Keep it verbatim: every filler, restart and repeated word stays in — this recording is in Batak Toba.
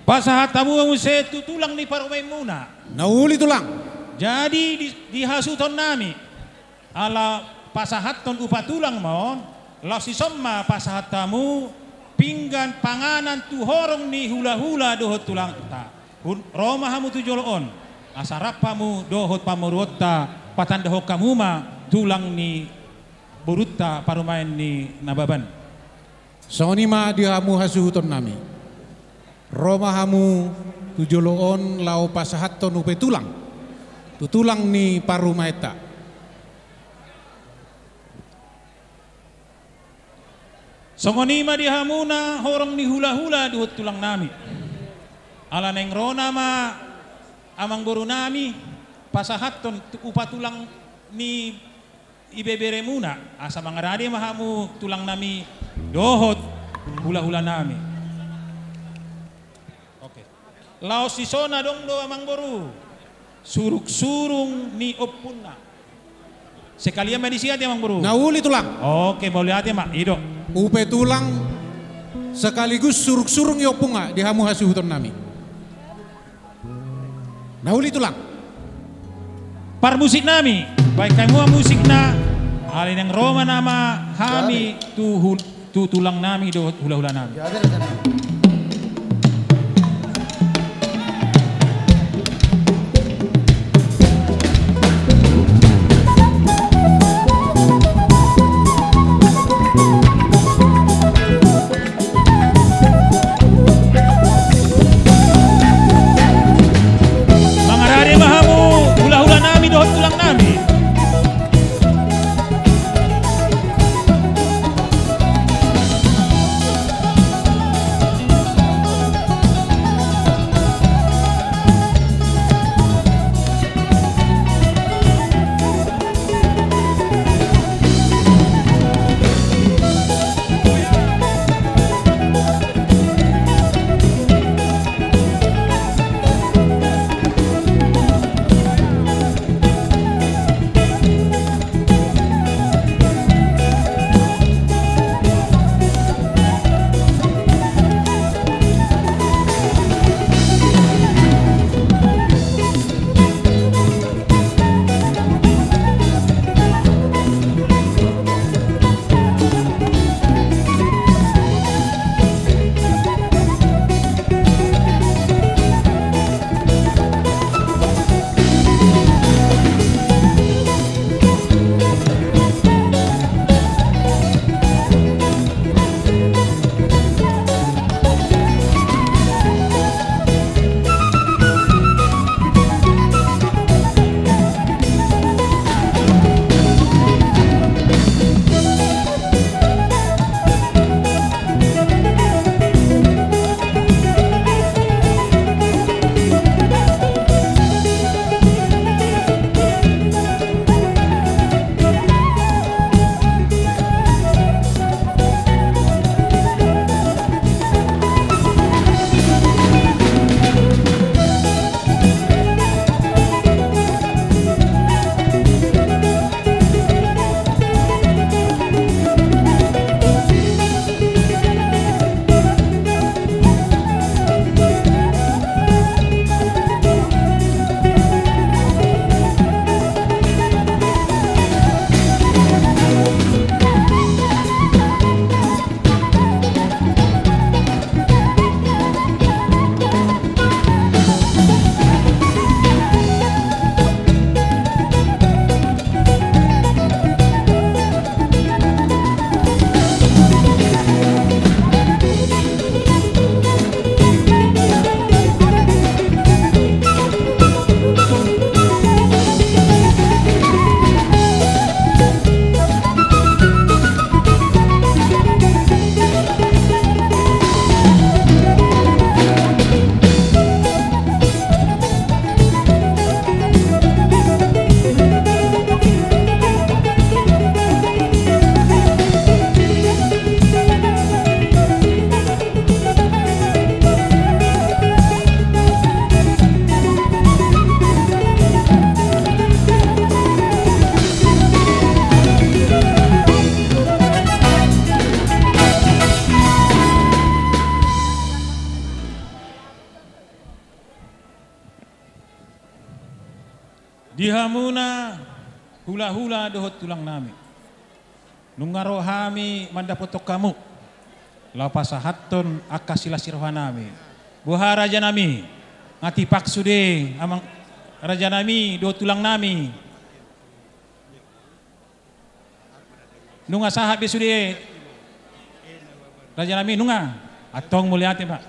Pasahat hamu ma muse tu tulang ni parumaenmuna. Na uli tulang. Jadi di, di hasuhutonnami, ala pasahathon upa tulang ma on, laos dison ma pasahat hamu pinggan panganan tu horong ni hulahula dohot tulangta. Hun-, ro ma hamu tu jolo on, asa rap hamu dohot pamoruonta, patandahon hamu ma tulang ni borunta parumaen ni Nababan. Songon i ma di hamu hasuhutonnami. Ro ma hamu tu jolo on laho pasahathon upa tulang tu tulang ni parumaenta. Songon i ma di hamuna horong ni hulahula dohot tulangnami. Ala naeng ro nama amangborunami pasahathon tu upa tulang ni ibeberemuna, asa mangarade ma hamu tulangnami dohot hulahulanami. Oke. Laos dison adong do amangboru, surungsurung ni ompunna. Sekalian ma disi ate amangboru. Na uli tulang. Oke, mauliate ma, i do. Upa tulang sekaligus surungsurung ni ompunna di hamu hasuhutonnami. Na uli tulang. Parmusiknami, baen hamu ma musikna, alai naeng ro ma nama hami tu hul-, tu tulangnami dohot hulahulanami. Mangarade ma hamu hulahulanami dohot tulangnami. Di hamuna hulahula dohot tulang nami, nunga ro hami mandapothon hamu, laho pasahathon angka silas ni roha nami. Boha raja nami, nga tipak sude amang raja nami dohot tulang nami? Nunga sahat be sude raja nami, nunga? Antong mauliate ma.